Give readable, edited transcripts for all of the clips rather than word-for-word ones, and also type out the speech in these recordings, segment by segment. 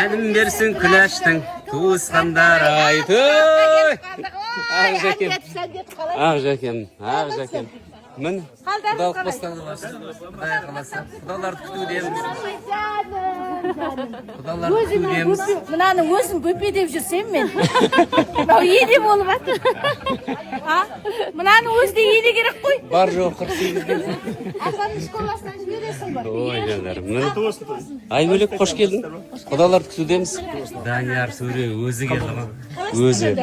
Мәнін берсін Күләштің туысқандары, ай, той! Ақ жәкем, ақ жәкем, ақ жәкем. Міне, құдалық басталды. Құдай қаласа, құдаларды күтудеміз. Құдаларды күтудеміз. Мынаның өзін бөпе деп жүрсем мен. Мынау ене болып жатыр. А? Мынаның өзі де ене керек қой. Бар жоқ 48-де. Асанның школасынан жібересің ғой. Ой, жандарым. Міне. Айбөлек, қош келдің. Құдаларды күтудеміз. Данияр Төре өзі келді ғой. Өзі.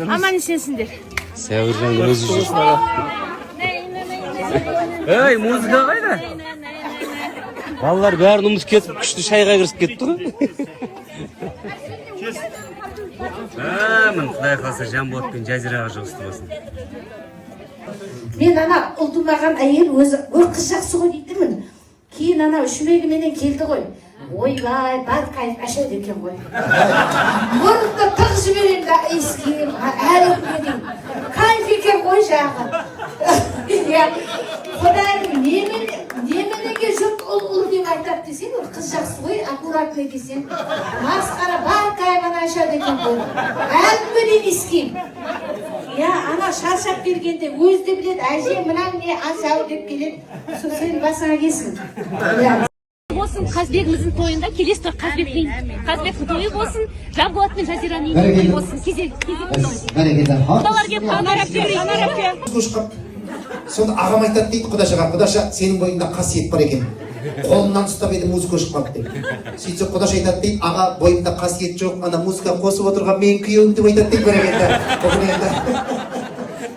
Аман есенсіңдер. Сәуіржан өзі жүр. Ей, музыка қайда? Балалар бәрін ұмытып кетіп, күшті шайға кірісіп кетті ғой. А, міне, құдай қаласа, Жанболат пен Жазираға жұғысты болсын. Мен ана ұл тумаған әйел өзі, ой, қыз жақсы ғой дейтінмін. Кейін ана шүмегіменен келді ғой. Ойбай, бар кайф ашады екен ғой. Мұрынды тық жіберемін да иіскеймін, әлі күнге дейін. Кайф екен ғой жағы. Иә, құдайым, неменеге жұрт ұл, ұл деп айтады десең, ол қыз жақсы ғой, аккуратный десең. Масқара, бар кайф ана ашады екен ғой. Әлі күнге дейін иіскеймін. Иә, ана шаршап келгенде өзі де біледі, әже, мынау не ас ау деп келеді. Сол сенің басыңа келсін. Иә. Болсын Қазбегіміздің тойында, келесі той Қазбектің тойы болсын, Жанболат пен Жазираның үйінде той болсын, кезек кезек той. Бәрекелді. Құдалар келіп, Анар әпке, Анар әпке. Қып. Сонда ағам айтады дейді құдашаға: «Құдаша, сенің бойыңда қасиет бар екен, қолымнан ұстап еді, музыка өшіп қалды», – деп. Сөйтсе, құдаша айтады дейді: «Аға, бойымда қасиет жоқ, ана музыка қосып отырған менің күйеуім», – деп айтады дейді. Бәрекелді. Бүгін енді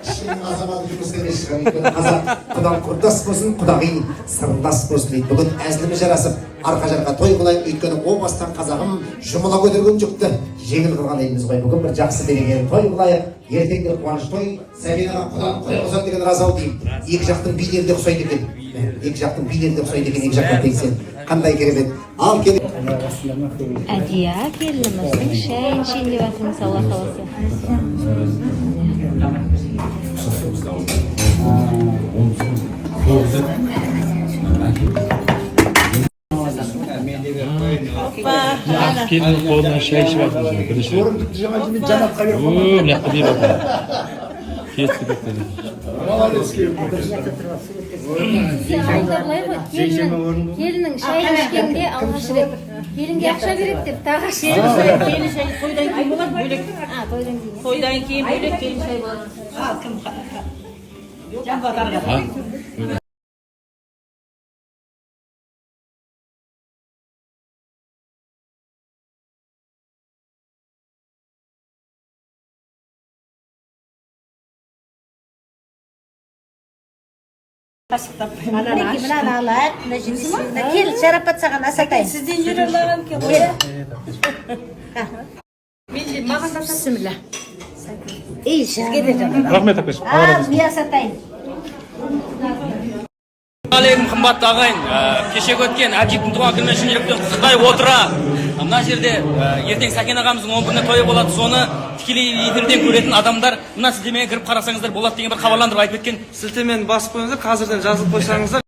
шын азамат жұмыс емес шығар, өйткені қазақ «құдаң құрдас болсын, құдағи сырдас болсын» дейді. Бүгін әзіліміз жарасып, арқа жарқа той қылайық, өйткені о бастан қазағым жұмыла көтерген жүкті жеңіл қылған елміз ғой. Бүгін бір жақсы берекелі той қылайық, ертең де қуаныш той. Сәкен аға, құдан құдай қосады деген рас ау деймін. Екі жақтың билері де ұқсайды екен, екі жақтың билері де ұқсайды екен, екі жақтан тексен қандай керемет. Ал кел. Әдия келініміздің шайын ішейін деп жатырмыз, Алла қаласа. Келіннің қолынан шай ішіп жатырмыз бірінші рет. О, мына жақта беріп жатыр. Кетті, кетті. Ауылда былай ғой, келіннің шайын ішкенде алғаш рет келінге ақша береді деп тағы Келін шай тойдан кейін болады бөлек. А, тойдан кейін. Тойдан кейін бөлек келін шай болады. Ал кім? Жанболат арға. Мінекей, мынаны алайық, мына жерде. Мына кел, Шарапат, саған асатайын. Сізден жүре алмаған екен ғой. Мен маған да. Бісміллә. Ей, сізге де жаным. Рахмет, әпкешім. Ал, мен асатайын. Алейкум, қымбатты ағайын. Кешегі өткен Әбжиктің туған күнімен шын жүректен құттықтай отыра, мына жерде ертең Сәкен ағамыздың 10 күні тойы болады. Соны тікелей эфирден көретін адамдар мына сілтемеге кіріп қарасаңыздар болады деген бір хабарландырып айтып кеткен. Сілтемені басып қойыңыздар, қазірден жазылып қойсаңыздар.